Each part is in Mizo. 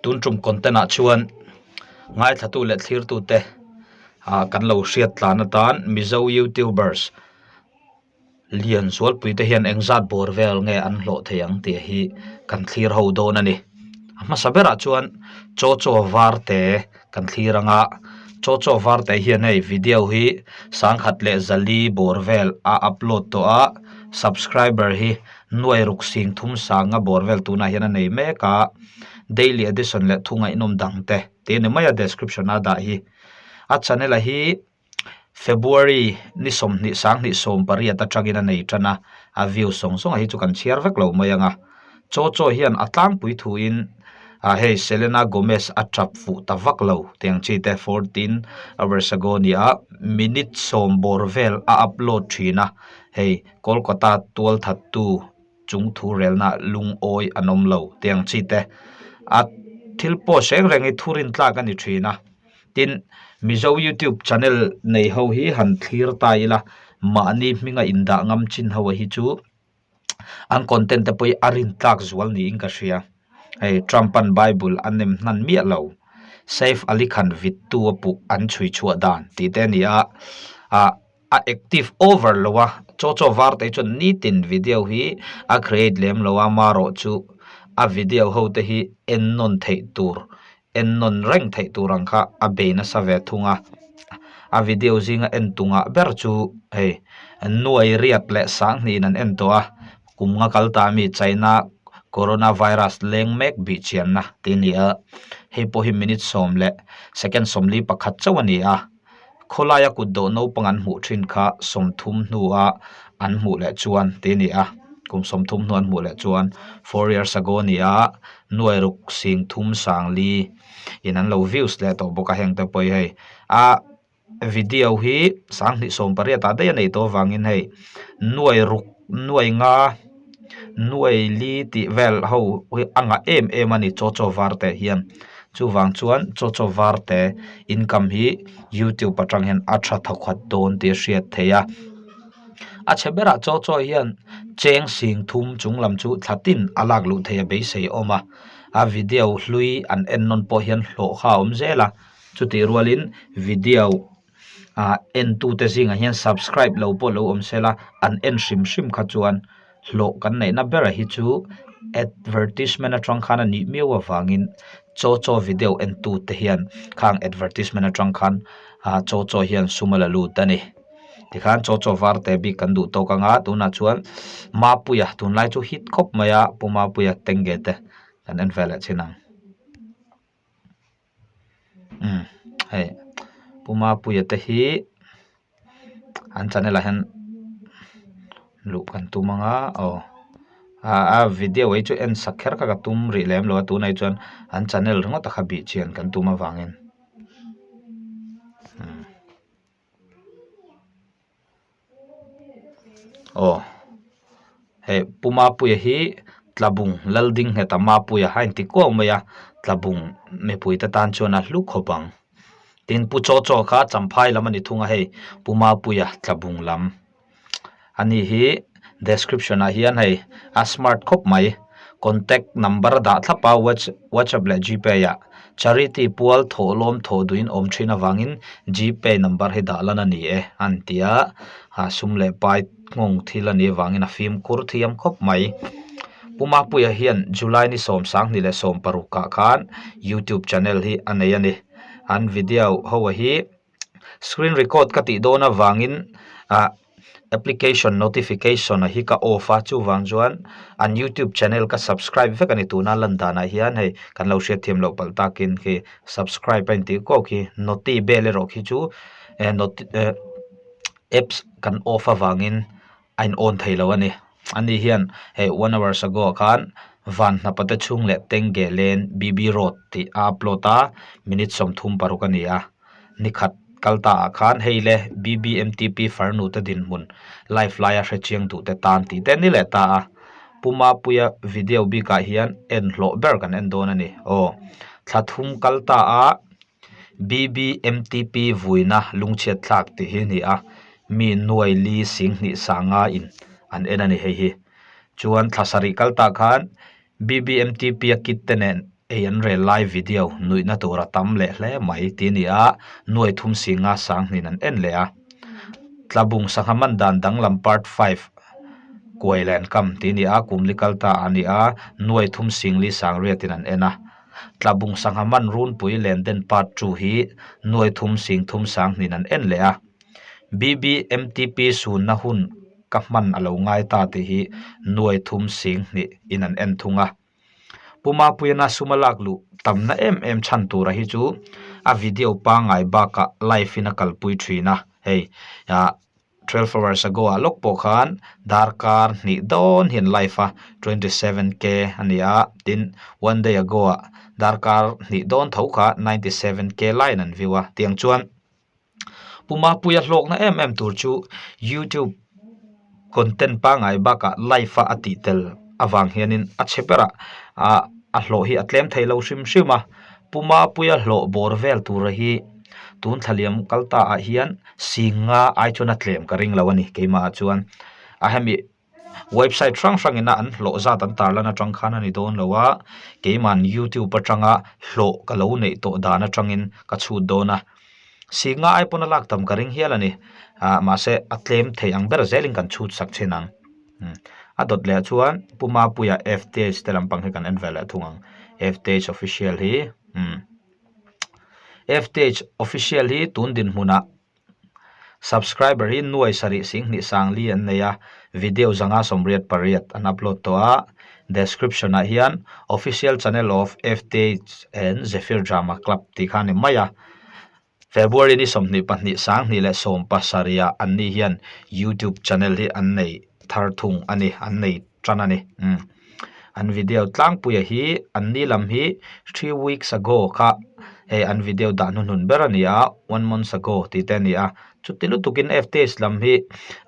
Tun tum content ah chuan ngaithlatu leh thlirtu te ah kan lo hriat tlan atan Mizo youtubers lian zualpui te hian engzat bawr vel nge an hlawh thei ang tih hi kan thlir ho dawn a ni. A hmasa berah chuan chaw chaw var te kan thlir ang a, chaw chaw var te hian hei video hi sangkhat leh zali bawr vel a upload tawh a, subscriber hi nuai ruk sing thum sanga bawr vel tunah hian a nei mek a, daily edition leh thu ngaihnawm dang te tih a ni mai a description a dah hi. A channel a hi February ni 20 sanghnih 18 atangin a nei tan a, a view sawng sawng a hi chu kan chhiar vek lo mai ang a. Chaw chaw hian a tlangpui thuin ah hei Selena Gomez a tap fuh ta vak lo tiang chi te 14 hours ago ni a minute sawm bawr vel a upload thin a, hei Kolkata tualthattu chung thu relna lungawi an awm lo tiang chi te a thil post reng reng hi thu rintlak a ni thin a. Tin, Mizo YouTube channel nei ho hi han thlir ta ila, mahni hminga indah ngam chin ho hi chu an content te pawh hi a rintlak zual niin ka hria. Hei Trump-a'n Bible a nem hnan miah lo, Saif Ali Khan vittu a puh an chhui chhuah dan tih te a ni a, ah a active over lo a, chaw chaw var te hi chuan nitin video hi a create lem lo a, marawh chu a video ho te hi en nawn theih tur en nawn reng theih tur ang kha a bei nasa ve thung a, a video zinga en tungah ber chu hei nuai riat leh sanghnihin an en tawh a, kum nga kal ta ami China corona virus leng mek bih chianna tih a ni a, hei pawh hi minute sawm leh second 41 chauh a ni a. Khawlaia kut dawh naupang an hmuh thin kha 30 hnua an hmuh leh chuan tih a ni a, kum 30 hnu an hmuh leh chuan four years ago a ni a, nuai ruk sing thum sang li in an lo views leh tawh bawk a heng te pawh hi hei a video hi 2018 ah daih a neih tawh avangin hei nuai ruk nuai nga nuai li tih vel ho hi a ngah em em a ni chaw chaw var te hian chuvang chuan chaw chaw var te income hi youtube atang hian a tha thawkhat dawn tih a hriat theih a a chhe berah chaw chaw hian cheng sing thum chung lam chu thla tin a lak luh theih a beisei a awm a a video hlui an en nawn pawh hian hlawh kha a awm zel a chutih rualin video ah entute zingah hian subscribe lo pawh lo awm sela an en hrim hrim kha chuan hlawh kan neihna berah hi chu advertisement atang khan a nih miau avangin chaw chaw video entute hian khang advertisement atang khan ah chaw chaw hian sum a la lut a ni tikhan chaw chaw var te bik kan duh tawk ang a tunah chuan Mapuia tunlai chu hit khawp mai a Pu Mapuia tenge te kan en ve leh chin ang. Umm hei Pu Mapuia te hi an channel ah hian luh kan tum ang a aw ah a video hi chu en sak kher kha ka tum rih lem lo a tunah hi chuan an channel ringawt a kha bih chian kan tum avangin umm. Aw hei Pu Mapuia hi Tlabung Laldingngheta Mapuia a inti kuau mai a Tlabung mipui te tan chuan a hlu khawp ang tin Pu Chaw Chaw kha Champhai lam a ni thung a hei Pu Mapuia Tlabung lam. Ani hi description ah hian hei a smart khawp mai contact number a dah thlap a whatsapp leh gpay ah charity pual thawhlawm thawh duhin awm thin avangin gpay number hi dah lan a ni e a an ti a ah sum leh pai nghawng thil a nih avangin a fimkhur thiam khawp mai. Pu Mapuia hian July ni 2016 ah khan youtube channel hi a nei a ni an video ho hi. Screen record ka tih dawn avangin ah application notification a hi ka off a chuvang chuan an youtube channel ka subscribe vek a ni tuna lan danah hian hei kan lo hriat thiam loh palh takin khi subscribe a intih kuau khi noti bel erawh khi chu eh noti eh apps kan off avangin a in on thei lo a ni ani hian hei one hours ago ah khan van hnapa te chhung leh tenge len B_B road tih a upload a minute 36 a ni a nikhat kal ta ah khan hei le B_B_M_T_P farnu te dinhmun live laia hre chiang duh te tan tih te a ni leh ta a Pu Mapuia video bikah hian en hlawh ber kan en dawn a ni aw thla thum kal ta a. BBMTP vuina lungchhiat thlak tih hi a ni a, mi nuai li sing hnih sanga in an en a ni hei hi. Chuan thla sarih kal tah khan BBMTP a kit te nen Ei an rel lai video nuihna tur a tam leh hle mai tih a ni a, nuai thum singa sanghnin an en leh a. Tlabung sangha man dan danglam part 5 kuai len kam tih a ni a, kum li kal ta a ni a, nuai thum singli sangriatin an en a. Tlabung sangha man runpui len den part 2 hi nuai thum sing thum sanghnin an en leh a. BBMTP sunna hun ka hman a lo ngai ta tih hi nuai thum sing hnih in an en thung a. Pu Mapuiana suma lak luh tamna em em chhan tura hi chu a video pangngai bakah live in a kalpui thin a, hei ah 12 hours ago ah lawk pawh khan darkar hnih dawn hian live a 27k a ni a, tin one day ago ah darkar hnih dawn tho kha 97k laiin an view a, tiang chuan. Pu Mapuia hlawkna em em tur chu youtube content pangngai bakah live a a tih tel avang hianin a chhe berah ah a hlawh hi a tlem thei lo hrim hrim a, Pu Mapuia hlawh bawr vel tura hi tun thla liam kal ta ah hian singa ai chuan a tlem ka ring lo a ni keimah ah chuan a hemi. Website hrang hrang ina an hlawh zat an tarlan atang khan a ni dawn lo a, keiman youtube atanga hlawh ka lo neih tawh dan atangin ka chhut dawn a, singa ai pawn a lak tam ka ring hial a ni, ah mahse a tlem thei ang ber zelin kan chhut sak thin ang, a dawt leh ah chuan Pu Mapuia fth te lampang hi kan en ve leh thung ang, fth official hi umm fth official hi tun dinhmunah. Subscriber hi nuai sarih singhnih sangli an nei a, video zanga 88 an upload tawh a, description ah hian Official Channel of FTH and Zephyr Drama Club tih kha a ni mai a. February ni 22 2017 ah anni hian YouTube channel hi an nei thar thung a ni, an nei tan a ni. Umm an video tlangpuia hi anni lam hi three weeks ago kha hei an video dah hnuhnun ber a ni a one month ago tih te a ni a chuti lutukin F_T_H lam hi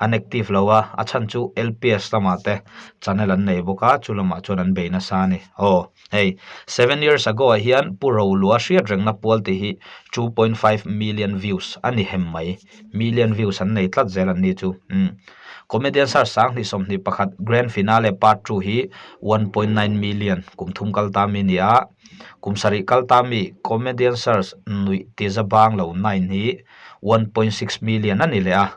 an active lo a a chhan chu L_P_S lamah te channel an nei bawk a chu lamah chuan an bei nasa a ni aw hei seven years ago ah hian Pu Rolua hriat rengna pual tih hi 2.5 million views a ni hem mai. Million views an nei tlat zel an ni chu. Umm. Comedian Search 2021 Grand Finale Part 2 hi 1.9 million kum thum kal ta mi ni a. Kum sarih kal ta mi Comedian Search nuih ti za bang lo 9 hi 1.6 million a ni leh a.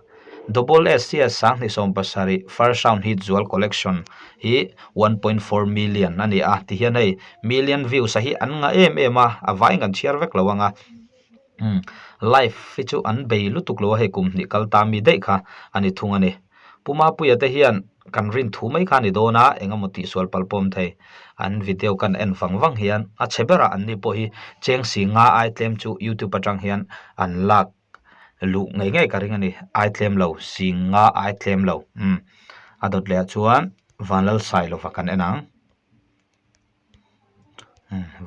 Double SCS 2017 First Round Hit Zual Collection hi 1.4 million a ni a. Tihian hei million views a hi an ngah em em a, a vaiin kan chhiar vek lo ang a. Umm life hi chu an bei lutuk lo a hei kum hnih kal ta mi daih kha a ni thung a ni. Pu Mapuia te hian kan rin thu mai kha a ni dawn a, eng emaw tihsual palh pawh a awm thei. An video kan en vang vang hian a chhe berah an ni pawh hi cheng si nga ai tlem chu youtube atang hian an lak luh ngei ngei ka ring a ni, ai tlem lo si nga ai tlem lo. Umm a dawt leh ah chuan Vanlalsailova kan en ang.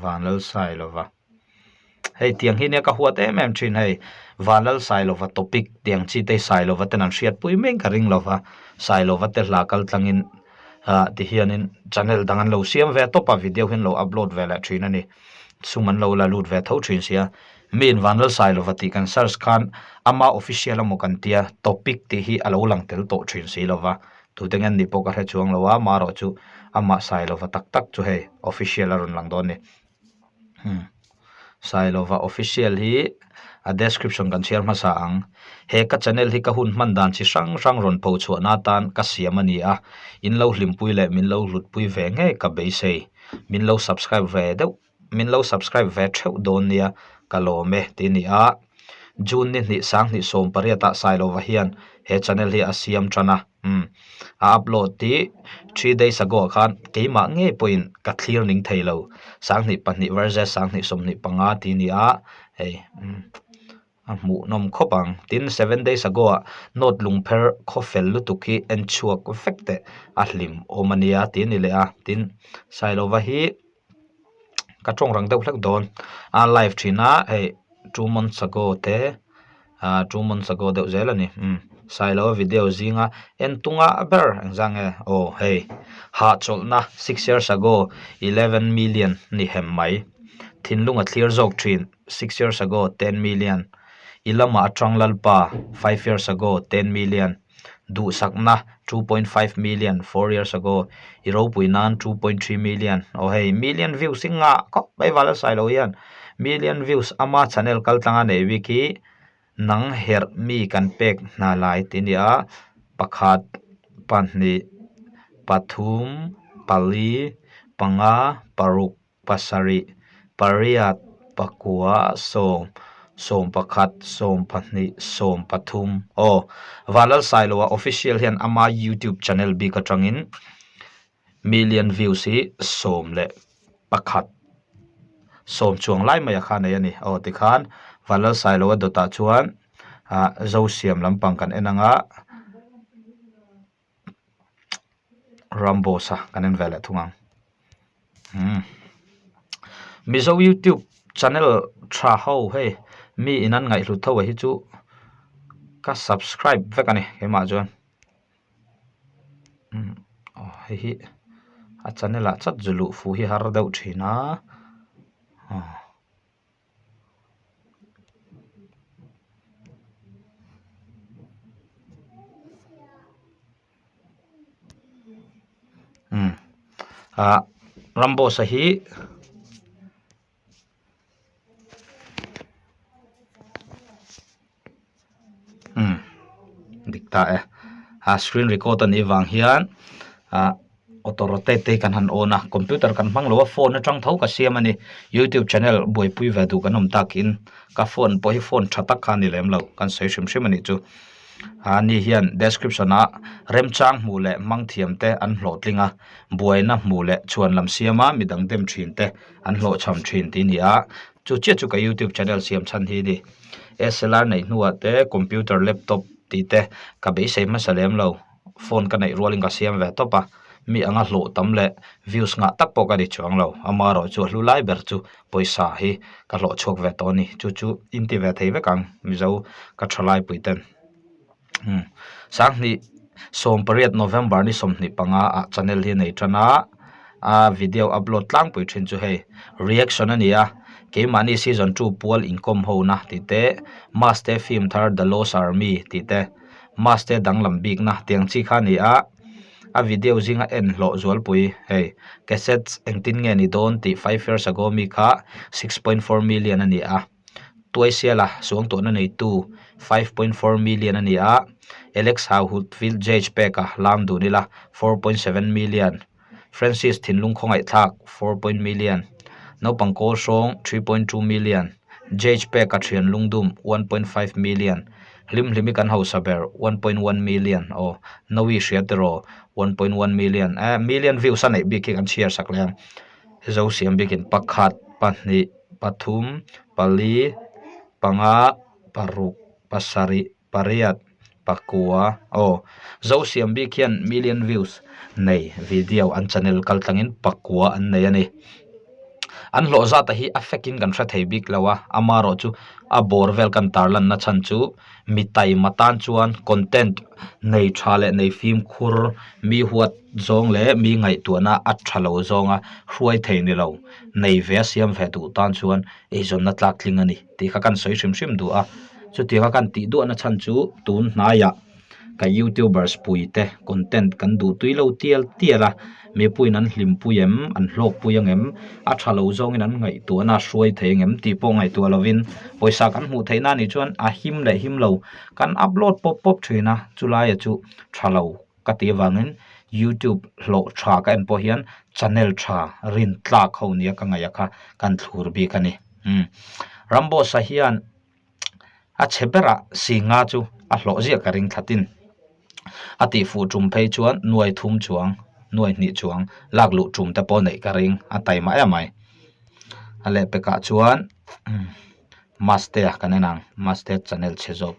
Vanlalsailova hei tiang hi nia ka huat em em thin hei Vanlalsailova topic tiang chi te hi Sailova ten an hriatpui mai ka ring lova Sailova te hla kal tlangin ah ti hianin channel dang an lo siam ve tawp a video hi an lo upload ve leh thin a ni sum an lo la lut ve tho thin sia mi in Vanlalsailova tih kan search khan ama official emaw kan tia topic tih hi a lo lang tel tawh thin si lova. Tute nge an nih pawh ka hre chuang lo a, amaherawh chu amah Sailova tak tak chu hei official a rawn lang dawn a ni. Hmm. Sailova official hi a description kan chhiar hmasa ang. He ka channel hi ka hun hman dan chi hrang hrang rawn pho chhuahna atan ka siam a ni a, in lo hlimpui leh min lo hlutpui ve ngei ka beisei. Min lo subscribe ve deuh. Min lo subscribe ve theuh dawn nia ka lawm e tih a ni a, June ni hnih 20 18 ah Sailova hian he channel hi a siam tan a, umm a upload hi three days ago ah khan keimah ngei pawhin ka thlir ning thei lo, 22 versus 2025 tih a ni a, hei umm a hmuhnawm khawp ang, tin seven days ago ah note lungpher khaw fel lutuk hi en chhuak vek teh a hlim awm a nia tih a ni leh a, tin Sailova hi. Ka tawng rang deuh hlek dawn a live thin a hei two months ago te ah two months ago deuh zel a ni umm Sailoa video zinga en tunga ber engzah nge aw hei hahchawlhna six years ago eleven million ni hem mai thinlung a thlir zawk thin six years ago ten million i lamah atang lalpa five years ago ten million. Duhsakna 2.5 million 4 years ago i ropui nan 2.3 million aw hei million views hi ngah khawp mai val a sai lo hian million views ama channel kal tlang a nei bik hi nang herh mi kan pek hna lai tih a ni a pakhat pahnih pathum pali panga paruk. pasarih, pariat, pakua, sawm, sawmpakhat, sawmpahnih, sawmpathum aw Vanlalsailoa official hian ama youtube channel bik atangin million views hi 11 sawm chuang lai mai a kha nei a ni aw tikhan Vanlalsailoa dawtah chuan ah Zosiam lampang kan en ang a. Ramboss a kan en ve leh thung ang umm Mizo youtube channel tha ho hei mi in an ngaihhlut tho hi chu ka subscribe vek a ni keimah chuan umm aw hei hi a channel ah chat zu luh fuh hi har deuh thin a aw. Umm ah Ramboss a hi umm dik ta e a screen record a nih vang hian ah auto rotate te hi kan han on a computer kan hmang lo a phone atang tho ka siam a ni youtube channel buaipui ve duh kan awm takin ka phone pawh hi phone tha tak kha a ni lem lo kan sawi hrim hrim a nih chu a ni hian description ah remchang hmuh leh hmang thiam te an hlawhtling a buaina hmuh leh chhuan lam siam a midang dem thin te an hlawhchham thin tih a ni a chu chiah chu ka youtube channel siam chhan hi a ni. SLR neih hnuah te computer laptop tih te ka beisei hmasa lem lo phone ka neih rualin ka siam ve tawp a mi anga hlawh tam leh views ngah tak pawh ka ni chuang lo amaherawh chu a hlu lai ber chu pawisa hi ka hlawh chhuak ve tawh a ni chu chu in ti ve thei vek ang mizo ka tha lai pui ten. Umm sanghnih 18 November ni 25 ah channel hi a nei tan a a video upload tlangpui thin chu hei reaction a ni a keimahni season 2 pual inkawm ho na tih te maste film thar the lost army tih te maste danglam bik na tiang chi kha a ni a a video zinga en hlawh zualpui hei cassettes engtin nge ni dawn tih 5 years ago mi kha 6.4 million a ni a. Tuaisiala suangtuahna neitu 5.4 million a ni a, Alex Hauhut Judge peka lam dun ila 4.7 million, Francis thinlung khawngaihthlak 4. Million, naupang kawl hrawng 3.2 million, Judge peka thian lungdum 1.5 million, hlimhlimi kan hausa ber 1.1 million aw Noe hria tiraw 1.1 million eh million views a neih bik hi kan chhiar sak leh ang Zo siam bikin pakhat pahnih. pathum, pali, panga, paruk, pasarih, pariat, pakua aw Zo siam bik hian million views nei video an channel kal tlangin pakua an nei a ni. An hlawh zat a hi a fek in kan hre thei bik lo a, amaherawh chu a bawr vel kan tarlan na chhan chu mi taima tan chuan content nei tha leh nei fimkhur mi huat zawng leh mi ngaihtuahna a tha lo zawnga hruai thei ni lo nei ve a siam ve duh tan chuan eizawnna tlak tling a ni tih kha kan sawi hrim hrim duh a chutianga kan tih duahna chhan chu tun hnaiah ka youtubers pui te content kan duh tui lo tial tial a mipuiin an hlimpui em an hlawkpui ang em a tha lo zawngin an ngaihtuahna a hruai thei ang em tih pawh ngaihtuah lovin pawisa kan hmuh theih na nih chuan a him leh him lo kan upload pawp pawp thin a chulaia chu tha lo ka tih avangin youtube hlawh tha ka en pawh hian channel tha rin tlak ho nia ka ngaih a kha kan thlur bik a ni umm Ramboss a hian. A chhe berah Singha chu a hlawh ziah ka ring thlatin. A tihfuh tum phei chuan nuai thum chuang, nuai hnih chuang lak luh tum te pawh neih ka ring a taima em mai. A lehpekah chuan Mastea kan en ang, Mastea channel chhe zawk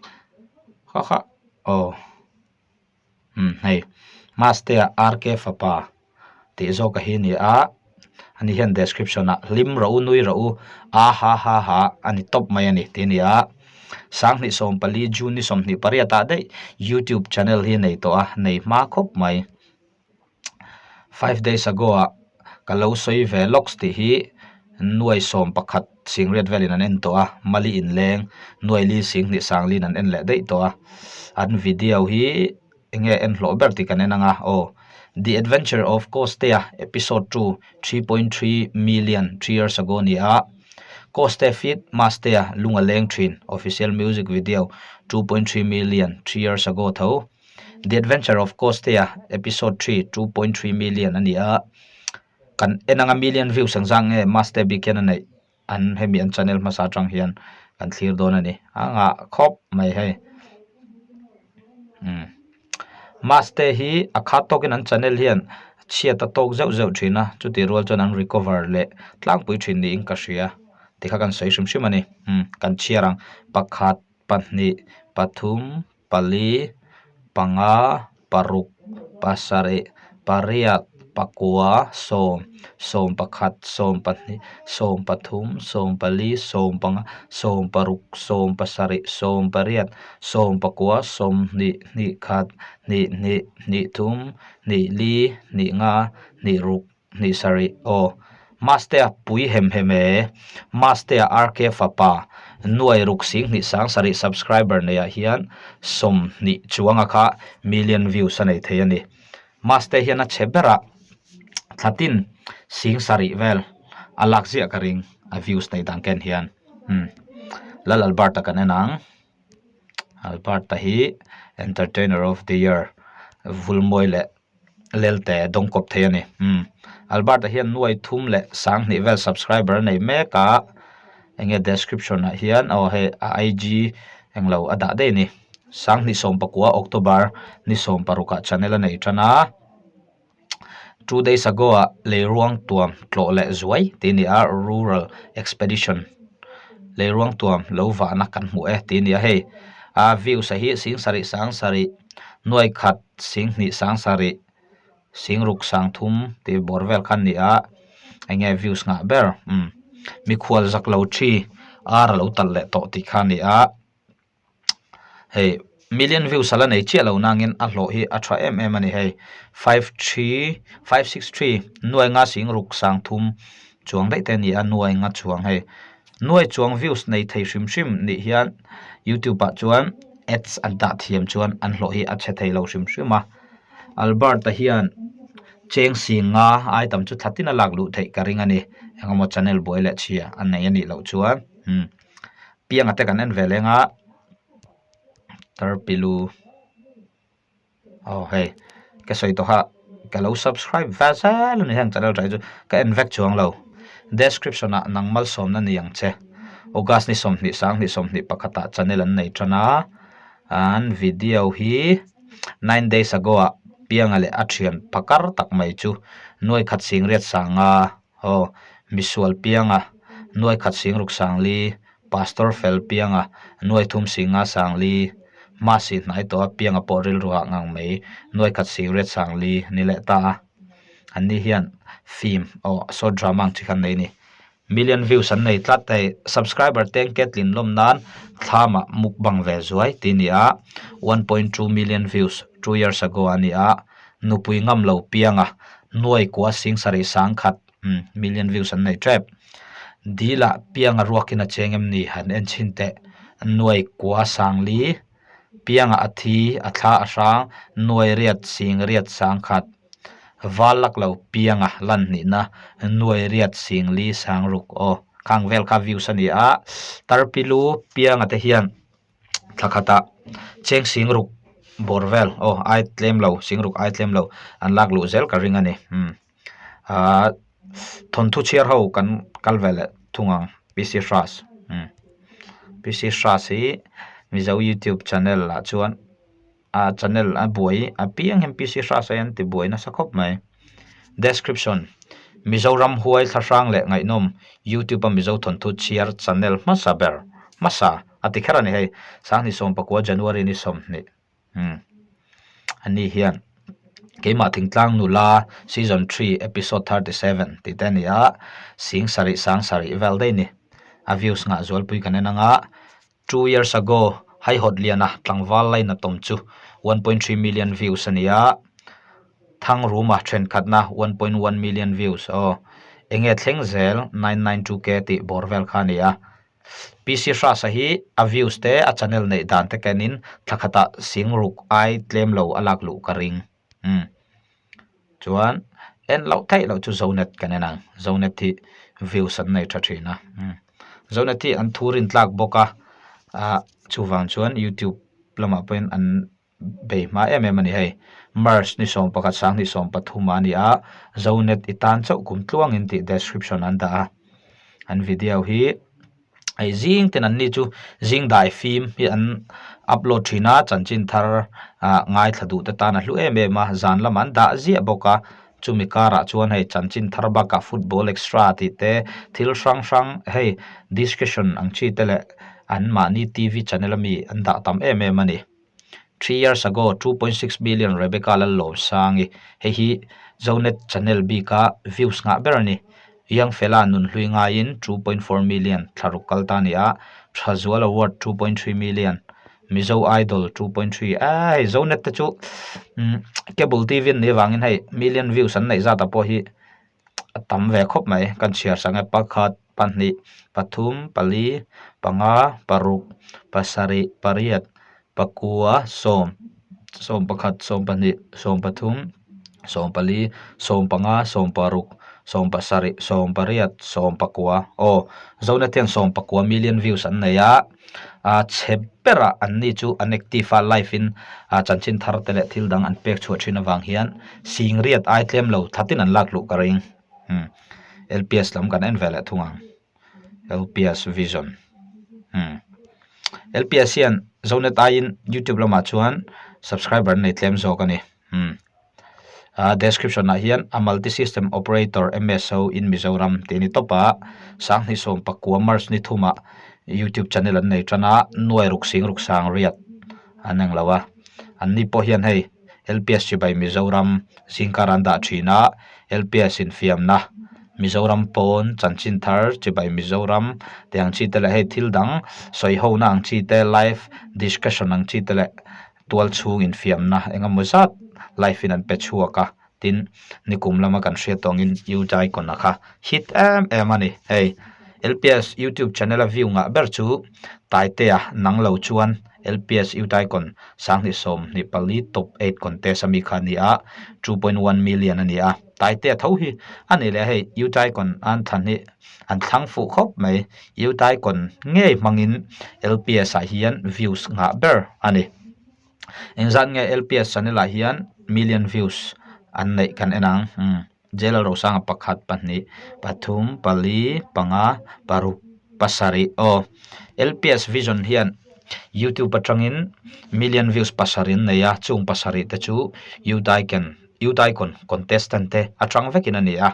kha kha aw. Umm hei Mastea RK fapa tih zawk a hi a ni a ani hian description ah hlim rawh u nui rawh u a ha ha ha a ni tawp mai a ni tih a ni a 2014 June ni 28 ah daih youtube channel hi a nei tawh a nei hma khawp mai five days ago ah ka lo sawi ve lawks tih hi nuai 11 singriat velin an en tawh a mali inleng nuai li 22 sanglin an en leh daih tawh a an video hi. Enge en hlawh ber tih kan en ang a, aw. The Adventure of Costea episode 2, 3.3 million 3 years ago ni a. Coste feat Mastea lung a leng thin, official music video, 2.3 million 3 years ago tho. The Adventure of Costea episode 3, 2.3 million a ni a. Kan en ang a million views ang zang nge Mastea bik hian a neih. an hemi an channel hmasa atang hian kan thlir dawn a ni a ngah khawp mai hei umm maste hi a khat tawkin an channel hian chhiat a tawk zeuh zeuh thin a chutih rual chuan an recover leh tlangpui thin niin ka hria tikha kan sawi hrim hrim a ni umm kan chhiar ang pakhat pahnih pathum pali, panga, paruk, pasarih, pariat, pakua, sawm, sawmpakhat, sawmpahnih, sawmpathum, sawmpali, sawmpanga, sawmparuk, sawmpasarih, sawmpariat, sawmpakua, sawmhnih, hnihkhat, hnihhnih, hnihthum, hnihli, hnihnga, hnihruk. Hnih sarih aw. Mastea pui hem hem e. Mastea RK fapa nuai ruk sing hnih sang sarih subscriber nei ah hian 20 chuanga kha million views a nei thei a ni. Mastea hian a chhe berah thlatin sing sarih vel a lak ziah ka ring a views nei dan ken hian. Umm Lal Albert-a kan en ang. Albert-a hi entertainer of the year vulmawi leh Lelte dawng kawp thei a ni. Umm Albert-a hian nuai thum leh 2000 vel subscriber a nei mek a, enge description ah hian aw hei a IG englo a dah daih a ni. 2019 October ni 16 ah channel a nei tan a, two days ago ah leiruang tuam tlawh leh zuai tih a ni a, rural expedition leiruang tuam lo vahna kan hmu e tih a ni a hei a views a hi 7 7 nuai khat. 2 sarih 6 thum tih bawr vel kha a ni a eng nge views nghah ber umm mikhual zak lo thi ar a lo talh leh tawh tih kha a ni a hei million views a la nei chiah lo nangin a hlawh hi a tha em em a ni hei five three five six three nuai nga 6 thum chuang daih te a ni a nuai nga chuang hei. Nuai chuang views nei thei hrim hrim nih hian youtube ah chuan ads an dah thiam chuan an hlawh hi a chhe thei lo hrim hrim a Albert-a hian cheng sing nga ai tam chu thla tin a lak luh theih ka ring a ni engemaw channel buai leh chhia a nei a nih loh chuan umm pianga te kan en ve leng a tarpilu. Aw hei ka sawi tawh a ka lo subscribe ve zel a ni heng channel tah hi chu ka en vek chuang lo description ah nang malsawmna ni ang che August ni 20 sang 20 21 ah channel an nei tan a an video hi nine days ago ah pianga leh a thian phakar tak mai chu nuai khat sing riat sanga aw misual pianga nuai khat sing ruk sang li. Pastor fel pianga nuai thum singa sangli hma si hnai tawh a pianga pawh rilru hah ngang mai nuai khat sing riat sangli ni leh ta a an ni hian film aw short drama ang chi kha an nei a ni million views an nei tlat hei subscriber te an ketlin lawm nan thlamah mukbang ve zuai tih a ni a 1.2 million views two years ago a ni a nupui ngam lo pianga nuai kua sing sarih sang khat. Umm million views an nei tep. Dil ah pianga ruakin a cheng em ni han en chhin teh. Nuai kua sangli pianga a thi a thla a hrang nuai riat sing riat sang khat val lak lo pianga lan hnihna nuai riat sing li sang ruk aw khang vel kha views a ni a tarpilu pianga te hian thla khatah cheng sing ruk bawr vel aw ai tlem lo sing ruk ai tlem lo an lak luh zel ka ring a ni umm. Ahh thawnthu chhiar ho kan kal ve leh thung ang P C Hras umm P C Hras hi Mizo youtube channel ah chuan a channel a buai a piang hian P C Hras hi an ti buai nasa khawp mai description Mizoram huai thlahrang leh ngaihnawm youtube a Mizo thawnthu chhiar channel hmasa ber hmasa a ti kher a ni hei 2019 January ni 20. Umm ani hian keimah thingtlang nula season 3 episode 37 tih te a ni a sing sarih sang sarih vel daih a ni a views nghah zualpui kan en ang a two years ago haihawt liana tlangval laina tawm chu 1.3 million views a ni a Thangruma thenkhatna 1.1 million views aw enge thleng zel 992k tih bawr vel kha a ni a. PC Hrasa hi a views te a channel neih dan te kenin thla khatah sing ruk ai tlem lo a lak luh ka ring. Umm chuan en loh theih loh chu Zonet kan en ang Zonet hi views an nei tha thin a umm Zonet hi an thu rin tlak bawk a ah chuvang chuan youtube lamah pawhin an bei hma em em a ni hei March ni 11 sanghnih 13 a ni a Zonet i tan chauh kum tluangin tih description an dah a an video hi. Hei zing ten an ni chu zing dai fim hi an upload thin a chanchin thar ah ngaithla duh te tan a hlu em em a zan lamah an dah ziah bawk a chumi karah chuan hei chanchin thar bakah football extra tih te thil hrang hrang hei discussion ang chi te leh an mahni T V channel ami an dah tam em em a ni. Three years ago, 2.6 million Rebecca Lallawmsangi, hei hi Zonet channel bika views ngah ber a ni. Young Fella nunhlui ngaiin 2.4 million thlaruk kal ta a ni a, Thazual Award 2.3 million, Mizo Idol 2.3 aa hei Zonet te chu cable TV an nih avangin hei million views an neih zat ah pawh hi a tam ve khawp mai kan chhiar sak e pakhat pahnih pathum pali panga paruk pasarih pariat pakua sawm sawm pakhat sawm pahnih sawm pathum sawm pali sawm panga sawm paruk sawm pasarih sawm pariat sawm pakua aw zona te hian sawm pakua million views an nei a. A chhe berah an ni chu an active a live in ah chanchin thar te leh thil dang an pek chhuah thin avang hian sing riat ai tlem lo thatin an lak luh ka ring umm L P S lam kan en ve leh thung ang L P S vision umm L P S hian zonet aiin youtube lamah chuan subscriber an nei tlem zawk a ni umm. A description ah hian a multi system operator M S O in Mizoram tih a ni tawp a sanghnih sawm pakua March ni thumah youtube channel an nei tan a nuai ruk sing ruk sang riat an eng lo a an ni pawh hian hei L P S chibai Mizoram zingkar an dah thin a L P S infiamna Mizoram pawn chanchin thar chibai Mizoram tih ang chi te leh hei thil dang sawi ho na ang chi te live discussion ang chi te leh. tual chhung infiamna eng emaw zat live in an pe chhuak a tin nikum lama kan hriat tawh angin U Daikona kha hit em em a ni hei L P S youtube channel a view ngah ber chu Taitea nang lo chuan L P S U Daikon sanghnih 24 top 8 contest ami kha a ni a 2.1 million a ni a Taitea tho hi a ni leh hei U Daikon an thlan hi an thlang fuh khawp mai U Daikon ngei hmangin L P S ah hian views ngah ber a ni engzat nge L P S channel ah hian million views an neih kan en ang umm J L Rosanga pakhat pahnih pathum pali panga paruk pasarih aw L P S vision hian youtube atangin million views pasarih an nei a chung pasarih te chu U Daikon U Daikon contestant te atang vekin a ni a.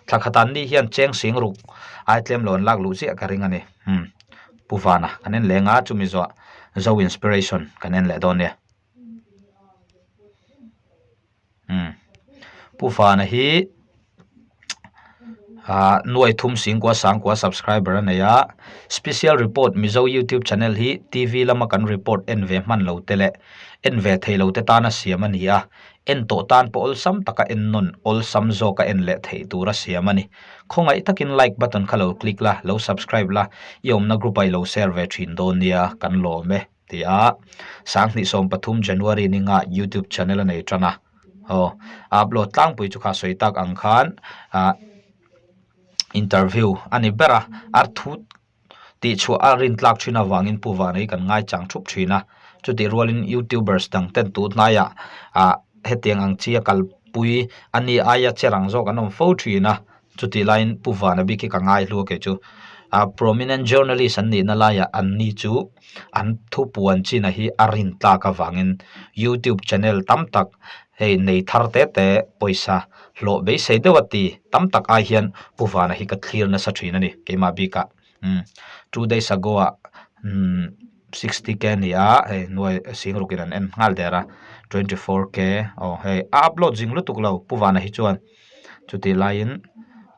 Thla khat an nih hian cheng sing ruk ai tlem lo an lak luh chiah ka ring a ni. Umm Pu Vana kan en leng a chumi zawh Zo Inspiration kan en leh dawn nia. Umm Pu Vana hi ah nuai thum sing kua sang kua subscriber a nei a special report Mizo YouTube channel hi T_V lama kan report en ve hman lo te leh en ve thei lo te tana siam a ni a. En tawh tan pawh awlsam taka en nawn awlsam zawka en leh theih tura siam a ni. Khawngaih takin like button kha lo click la, lo subscribe la, i awmna group ah i lo share ve thin dawn nia, kan lawm e ti a. Sanghnih 13 January ninga YouTube channel a nei tan a, aw a upload tlangpui chu kha sawi tak ang khan ah interview a ni ber a, a thu Tih chhuah a rin tlak thin avangin Pu Vana hi kan ngaichang thup thin a, chutih rualin YouTubers dang ten tun hnaiah ah hetiang ang chi a kalpui a ni aia che rang zawk an awm fo thin a, chutih laiin Pu Vana bik hi ka ngai hlu a kei chu. Ah prominent journalist an nihna laiah an ni chu an thupuan china hi a rin tlak avangin YouTube channel tam tak hei nei thar te te pawisa hlawh beisei deuh a ti tam tak ai hian Pu Vana hi ka thlir nasa thin a ni keimah bikah umm two days ago ah umm sixty k a ni a hei nuai sing rukin an en nghal der a 24 k aw hei a upload zing lutuk lo Pu Vana hi chuan chutih laiin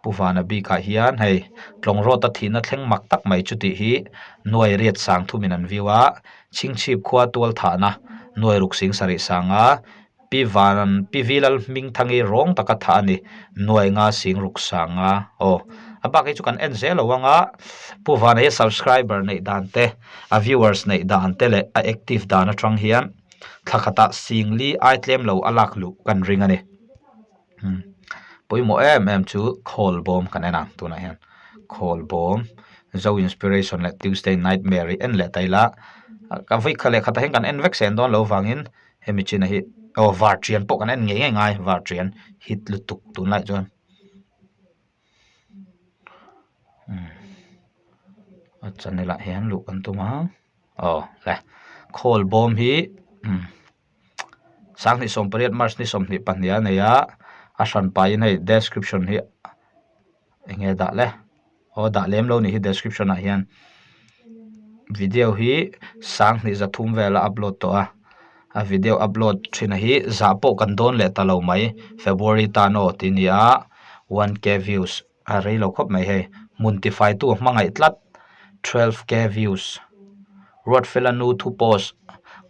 Pu Vana bikah hian hei tlawng rawt a thihna thleng mak tak mai chutih hi nuai riat sang thumin an view a chhingchhip khua tual thahna nuai ruk sing sarih sanga Pi Van Pi Vilal Hmingthangi rawng taka thah a ni. Nuai nga sing ruk sang nga. Aw. A bak hi chu kan en zel lo ang a, Pu Vana hi subscriber neih dan te, a viewers neih dan te leh a active dan atang hian thla khatah singli ai tlem lo a lak luh kan ring a ni. Pawimawh em em chu khawl bawm kan en ang tunah hian khawl bawm Zo Inspiration leh Tuesday Nightmare hi en leh ta ila ka vawi khat leh khatah hian kan en vek sen dawn loh vangin hemi chinah hi aw varṭian pawh kan en ngei ngei ngai varṭian hit lutuk tunlai chuan a channel ah hian luh kan tum a aw le khawl bawm hi. 28 March ni 22 a nei a, a hran pahin hei description hi eng nge dah le aw dah lem lo nih hi description ah hian video hi 2300 vel a upload tawh a, a video upload thin hi zah pawh kan dawn leh ta lo mai February tan aw tih a ni a 1k views. A rei lo khawp mai hei. Hmun tifaitu a hmangaih tlat. 12k views. Ruatfela nu thu post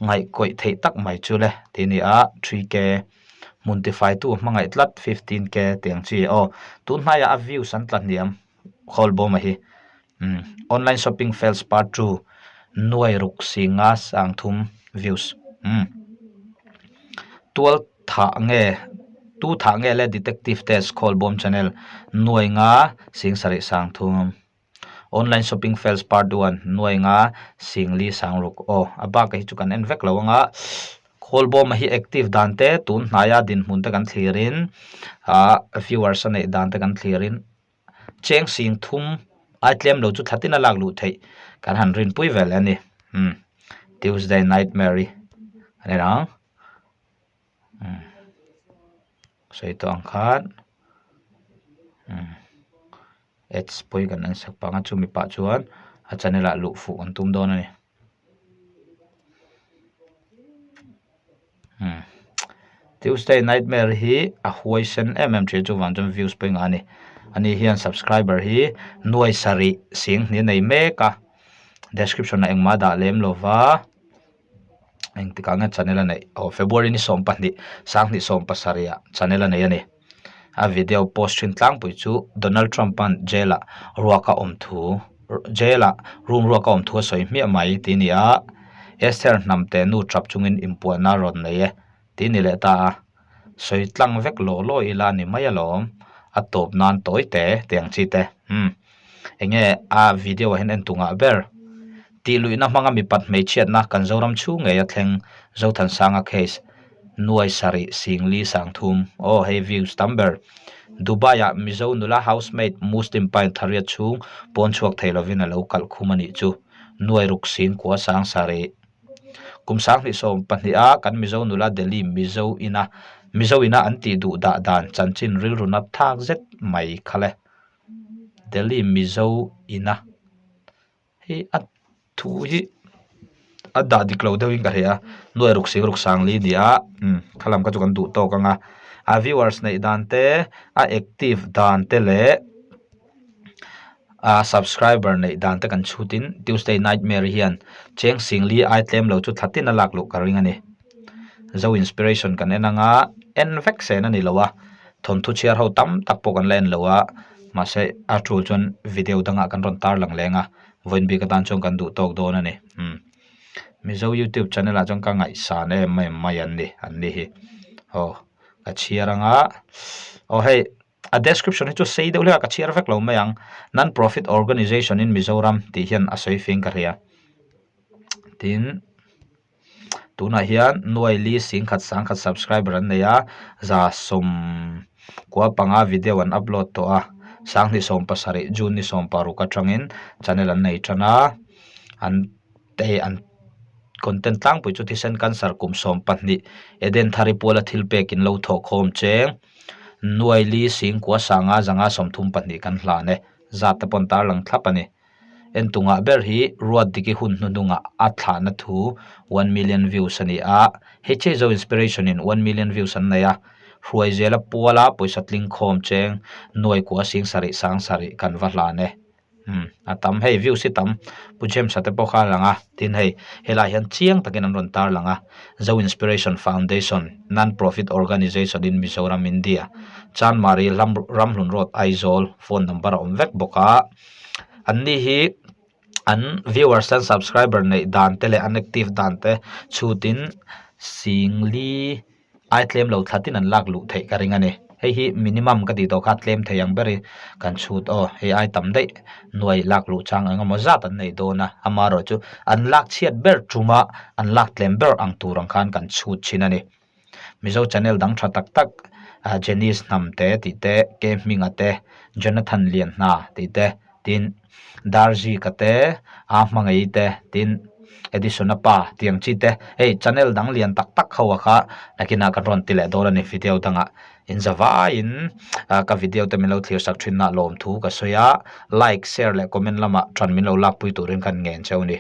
ngaihkawih theih tak mai chu le tih a ni a, 3k. Hmun tifaitu a hmangaih tlat 15k tih ang chi aw. Tun hnaiah a views an tla hniam Khawlbawma hi. Umm online shopping fails part 2 nuai ruk si nga 30 views. Umm tual thah nge tu thah nge le detective test Khawlbawm channel nuai nga sing sarih 30 online shopping fails part 1 nuai nga sing li sang ruk aw a bakah hi chu kan en vek lo anga Khawlbawma hi active dan te tun hnaia dinhmun te kan thlirin ah viewers a neih dan te kan thlirin. Cheng sing thum ai tlem lo chu thla tin a lak luh theih kan han rinpui vel a ni umm Tuesday Nightmare a ni ang umm sawi tawh ang khan umm ads pawh hi kan en sak pang a chumi pah chuan a channel ah luh fuh kan tum dawn a ni. Tuesday Nightmare hi a huai sen em em thin chuvang chuan views pawh engah a ni ani hian subscriber hi nuai sarih sing hnih a nei mek a description ah engmah a dah lem lova engtikah nge channel a neih aw February ni 12 2017 ah channel a nei a ni. A video post thin tlangpui chu Donald Trump an jail ah ruak a awm thu jail ah room ruak a awm thu a sawi hmiah mai tih a ni a, Esther hnamte nu tap chungin inpuahna a rawn nei e tih a ni leh ta a, sawi tlang vek law law ila a ni mai alawm, a tawp nan tawi te tih ang chi te umm eng nge a video ah hian en tu ngah ber tih luihna hmanga mipat hmeichhiatna kan Zoram chhung ngei a thleng Zothansanga case. Nuai sarih singli 30 aw hei views tam ber. Dubai ah Mizo nula housemaid Muslim pain thariat chhung pawn chhuak thei lovin a lo kalh khum a nih chu. Nuai ruk sing kua 70. Kum 2022 a kan Mizo nula Delhi Mizo ina Mizo ina an tih duh dah dan chanchin rilru nat thak zet mai kha le. Delhi Mizo ina. Hei a thu hi a dah dik lo deuhin ka hria a nuai ruk sing ruk sang li a ni a umm khalam kha chu kan duh tawk ang a a viewers neih dan te a active dan te leh a subscriber neih dan te kan chhut in Tuesday nightmare hian cheng sing li ai tlem lo chu thla tin a lak luh ka ring a ni. Zo inspiration kan en anga en vek sen a ni lo a thawnthu chhiar ho tam tak pawh kan la en lo a mahse a tul chuan video dangah kan rawn tar lang leng a vawiin bik atan chuan kan duh tawk dawn a ni umm Mizo youtube channel ah chuan ka ngaihsan em em mai an ni an ni hi aw ka chhiar anga aw hei a description hi chu sei deuh hlek a ka chhiar vek lo mai ang non profit organization in Mizoram tih hian a sawi fing ka hria tin. Tunah hian nuai li 10,000 10,000 subscriber an nei a, 195 video an upload tawh a, 2017 June ni 16 atangin channel an nei tan a, an hei an content tlangpui chu thisen cancer kum 12 Eden Thari puala thil pek in lo thawhkhawm cheng nuai li 9,532 kan hlan e, zat te pawh an tarlang thlap a ni. Entunga ber hi Ruatdiki hun hnuhnungah a thlahna thu 1 million views a ni a, hei Zo Inspiration in 1 million views an nei a, Hruaizela puala pawisa tling khawm cheng nuai kua 7,000 7,000 kan va hlan e. Umm a tam hei views hi tam Pu James a te pawh kha a lang a tin hei helai hian chiang takin an rawn tar lang a Zo Inspiration Foundation non profit organization in Mizoram India Chanmari lam Ramhlun Road Aizawl phone number a awm vek bawk a an ni hi an viewers an subscriber neih dan te leh an active dan te chhutin singli. ai tlem lo thlatin an lak luh theih ka ring a ni. Hei hi minimum ka tih tawh kha tlem thei ang ber i kan chhut aw hei ai tam daih nuai lak luh chang eng emaw zat an nei dawn a amaherawh chu an lak chhiat ber tuma an lak tlem ber ang tur ang khan kan chhut thin a ni. Mizo channel dang tha tak tak Jenice hnam te tih te K Hminga te Jonathan Lianhna tih te tin Darzika te a hmangaih te tin Edison-a pa tih ang chi te hei channel dang lian tak tak ho a kha nakinah kan rawn ti leh dawn a ni video dangah in za vaiin ka video te min lo thlir sak thin a lawmthu ka sawi a like share leh comment lamah tan min lo lakpui turin kan ngen cheu a ni.